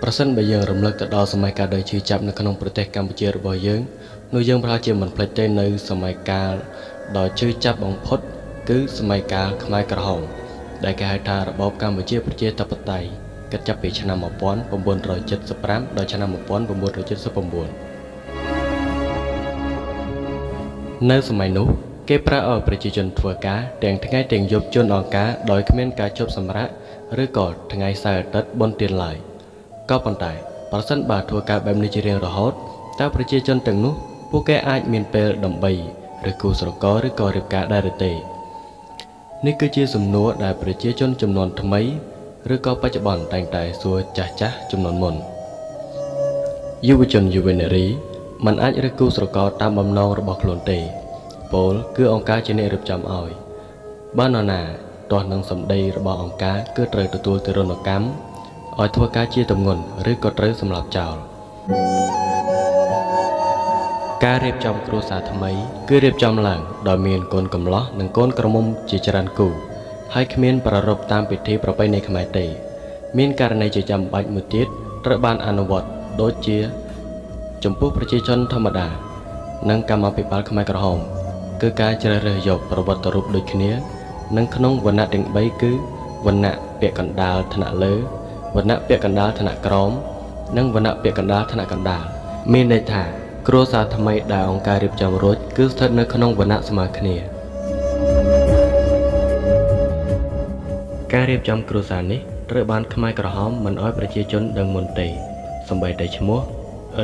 ប្រសិនបើយើងរំលឹកទៅដល់សម័យកាលដ៏ឈឺចាប់នៅក្នុងប្រទេសកម្ពុជារបស់យើងនោះយើងប្រហែលជាមិនភ្លេចទេនៅសម័យកាលដ៏ឈឺចាប់បំផុតគឺសម័យកាលខ្មែរក្រហមដែលគេហៅថារបបកម្ពុជាប្រជាធិបតេយ្យគិតចាប់ពីឆ្នាំ1975ដល់ឆ្នាំ1979នៅសម័យនោះគេប្រើឲ្យប្រជាជនធ្វើការទាំងថ្ងៃទាំងយប់ជន់អង្គការដោយគ្មានការជប់សម្រាកឬក៏ថ្ងៃសៅរ៍អាទិត្យបុណ្យទានឡើយក៏ប៉ុន្តែប្រសិនបើធ្វើការបែបនេះជារៀងរហូតតើប្រជាជនទាំងនោះពួកគេអាចមានពេលដើម្បីឬគូស្រករឬក៏រៀបការដែរឬទេនេះគឺជាសំណួរដែលប្រជាជនចំនួនថ្មីឬក៏បច្ចុប្បន្នតែងតែសួរចាស់ៗចំនួនមុនយុវជនយុវនារីមិនអាចរើសគូស្រករតាមបំណងរបស់ខ្លួនទេពោលគឺអង្គការជាអ្នករៀបចំឲ្យបើនរណាទាស់នឹងសម្ដីរបស់អង្គការគឺត្រូវទទួលទារុណកម្មឲ្យធ្វើការជាទម្ងន់ឬក៏ត្រូវសម្លាប់ចោលការរៀបចំគ្រួសារថ្មីគឺរៀបចំឡើងដោយមានកូនកំលោះនិងកូនក្រមុំជាច្រើនគូហើយគ្មានប្រារព្ធតាមពិធីប្រពៃណីខ្មែរទេមានករណីជាចាំបាច់មួយទៀតត្រូវបានអនុវត្តដូចជាចំពោះប្រជាជនធម្មតានិងកម្មាភិបាលខ្មែរក្រហមគឺការជ្រើសរើសយកប្រវត្តិរូបដូចគ្នានិងក្នុងវណ្ណៈទាំង3គឺវណ្ណៈពាក់កណ្ដាលថ្នាក់លើវណ្ណៈពាក់កណ្ដាលថ្នាក់ក្រោមនិងវណ្ណៈពាក់កណ្ដាលថ្នាក់កណ្ដាលមានន័យថាគ្រួសារថ្មីដែលអង្គការរៀបចំរួចគឺស្ថិតនៅក្នុងវណ្ណៈស្មើគ្នាការរៀបចំគ្រួសារនេះត្រូវបានខ្មែរក្រហមមិនឲ្យប្រជាជនដឹងមុនទេសូម្បីតែឈ្មោះ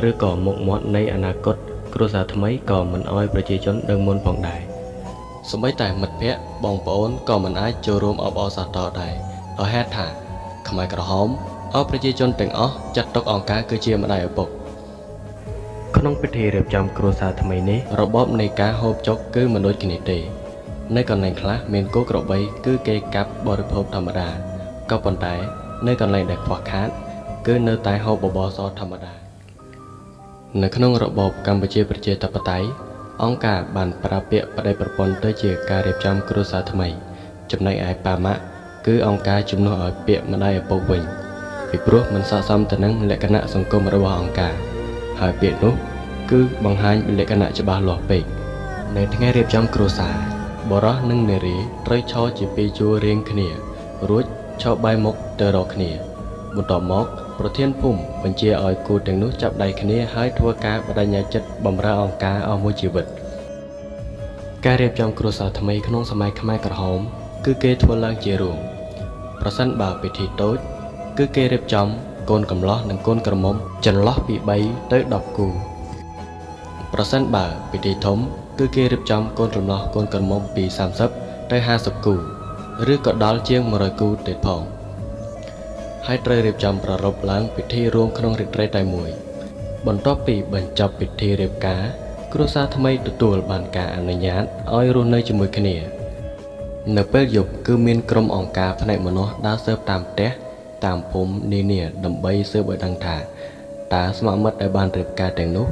ឬក៏មុខមាត់នៃអនាគតគ្រួសារថ្មីក៏មិនឲ្យប្រជាជនដឹងមុនផងដែរសូម្បីតែមិត្តភ័ក្តិបងប្អូនក៏មិនអាចចូលរួមអបអរសាទរដែរដោយហេតុថាខ្មែរក្រហមឲ្យប្រជាជនទាំងអស់ចាត់ទុកអង្គការគឺជាម្ដាយឪពុកក្នុងពិធីរៀបចំគ្រួសារថ្មីនេះរបបនៃការហូបចុកគឺមិនដូចគ្នាទេនៅកន្លែងខ្លះមានគោក្របីគឺគេកាប់បរិភោគធម្មតាក៏ប៉ុន្តែនៅកន្លែងដែលខ្វះខាតគឺនៅតែហូបបបរសធម្មតានៅក្នុងរបបកម្ពុជាប្រជាធិបតេយ្យអង្គការបានប្រើពាក្យប្តីប្រពន្ធទៅជាការរៀបចំគ្រួសារថ្មីចំណែកឯប៉ាម៉ាក់គឺអង្គការជំនួសឲ្យពាក្យម្ដាយឪពុកវិញពីព្រោះមិនស័ក្តិសមទៅនឹងលក្ខណៈសង្គមរបស់អង្គការហើយពាក្យនោះគឺបង្ហាញលក្ខណៈច្បាស់លាស់ពេកនៅថ្ងៃរៀបចំគ្រួសារបុរសនិងនារីត្រូវឈរជាពីរជួររៀងគ្នារួចឈរបែរមុខទៅរកគ្នាបន្ទាប់មកប្រធានភូមិបញ្ជាឲ្យគូទាំងនោះចាប់ដៃគ្នាហើយធ្វើការបដិញ្ញាចិត្តបម្រើអង្គការអស់មួយជីវិតការរៀបចំគ្រួសារថ្មីក្នុងសម័យខ្មែរក្រហមគឺគេធ្វើឡើងជារួមប្រសិនបើពិធីតូចគឺគេរៀបចំកូនកំលោះនិងកូនក្រមុំចន្លោះពី3ទៅ10គូប្រសិនបើពិធីធំគឺគេរៀបចំកូនកំលោះកូនក្រមុំពី30ទៅ50គូឬក៏ដល់ជាង100គូទៀតផងហើយត្រូវរៀបចំប្រារព្ធឡើងពិធីរួមក្នុងរាត្រីតែមួយបន្ទាប់ពីបញ្ចប់ពិធីរៀបការគ្រួសារថ្មីទទួលបានការអនុញ្ញាតឲ្យរស់នៅជាមួយគ្នានៅពេលយប់គឺមានក្រុមអង្គការផ្នែកមនុស្សដើរស៊ើបតាមផ្ទះតាមភូមិនានាដើម្បីស៊ើបឲ្យដឹងថាតើស្ម័គ្រមិត្តដែលបានរៀបការទាំងនោះ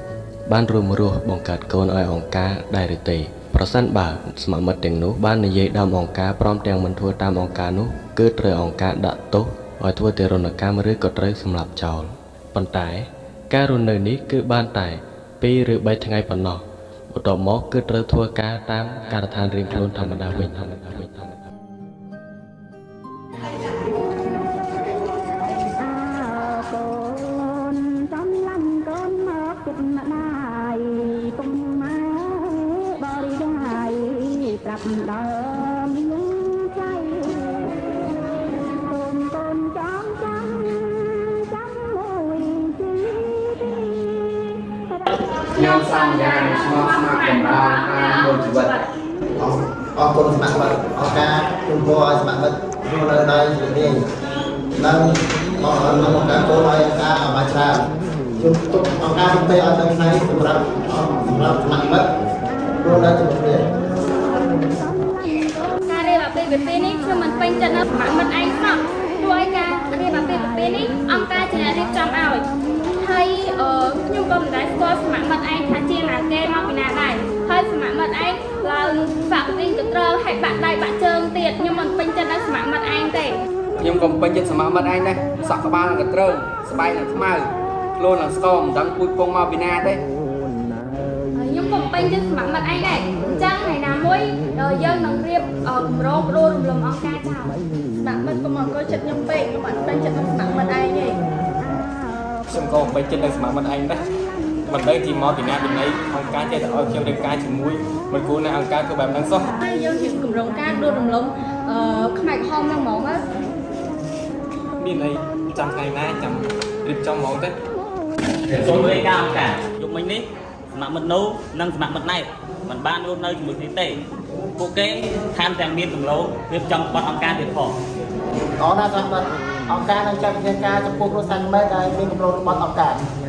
បានរួមរស់បង្កើតកូនឲ្យអង្គការដែរឬទេប្រសិនបើស្ម័គ្រមិត្តទាំងនោះបាននិយាយដើមអង្គការព្រមទាំងមិនធ្វើតាមអង្គការនោះគឺត្រូវអង្គការដាក់ទោសឲ្យធ្វើទារុណកម្មឬក៏ត្រូវសម្លាប់ចោលប៉ុន្តែការរស់នៅនេះគឺបានតែ2ឬ3ថ្ងៃប៉ុណ្ណោះបន្ទាប់មកគឺត្រូវធ្វើការតាមការដ្ឋានរៀងខ្លួនធម្មតាវិញខ្ញុំសន្យានឹងស្មោះស្ម័គ្របំរើតាមមួយជីវិតអរគុណស្ម័គ្រមិត្តអង្គការជូនពរឲ្យស្ម័គ្រមិត្តរស់នៅដោយរីករាយនិងមកអង្គការកូនឲ្យអង្គការឲ្យបានច្រើនជូនទុកអង្គការទុកពេលឲ្យនៅថ្ងៃសម្រាប់ស្ម័គ្រមិត្តរស់នៅជាមួយគ្នាការរៀបអាពាហ៍ពិពាហ៍នេះខ្ញុំមិនពេញចិត្តនៅស្ម័គ្រមិត្តឯងសោះព្រោះឯការរៀបអាពាហ៍ពិពាហ៍នេះអង្គការជាអ្នករៀបចំឲ្យហើយខ្ញុំក៏មិនដែលស្គាល់ស្ម័គ្រមិត្តឯងថាជាណាគេមកពីណាដែរហើយស្ម័គ្រមិត្តឯងឡើងសាក់ទីកត្រហើយបាក់ដៃបាក់ជើងទៀតខ្ញុំមិនពេញចិត្តនៅស្ម័គ្រមិត្តឯងទេខ្ញុំ ខ្ញុំក៏មិនពេញចិត្តសមមិត្តឯងដែរសក់ក្បាលនឹងកត្រឹងស្បែកនឹងខ្មៅខ្លួននឹងស្គមមិនដឹងពូជពងមកពីណាទេ ហើយខ្ញុំក៏មិនពេញចិត្តសមមិត្តឯងដែរអញ្ចឹងថ្ងៃណាមួយយើងនឹងរៀបគម្រោងផ្ដួលរំលំអង្គការចោល ស្ម័គ្រមិត្តកុំអង្កលចិត្តខ្ញុំពេកខ្ញុំអត់ពេញចិត្តនឹងស្ម័គ្រមិត្តឯងទេ ខ្ញុំក៏មិនពេញចិត្តនឹងសមមិត្តឯងដែរមិនដឹងជាមកពីណាពីណីអង្គការចេះតែឲ្យខ្ញុំរៀបការជាមួយមិនគួរណាអង្គការធ្វើបែបហ្នឹងសោះ ហើយយើងរៀបគម្រោងការដួលរំលំអឺខ្មែរក្រហមហ្នឹងហ្មងណា មានអីចាំថ្ងៃណាចាំរៀបចំហ្មងទៅ សូមរាយការណ៍អង្គការយប់មិញនេះសមមិត្តនូនិងសមមិត្តណែតមិនបានរស់នៅជាមួយគ្នាទេពួកគេថែមទាំងមានកម្រងរៀបចំបទអង្គការទៀតផង ល្អណាស់សម្រាប់អង្គការនឹងចាត់វិធានការចំពោះគ្រួសារខ្មែរដែលមានគម្រោងរបស់អង្គការ។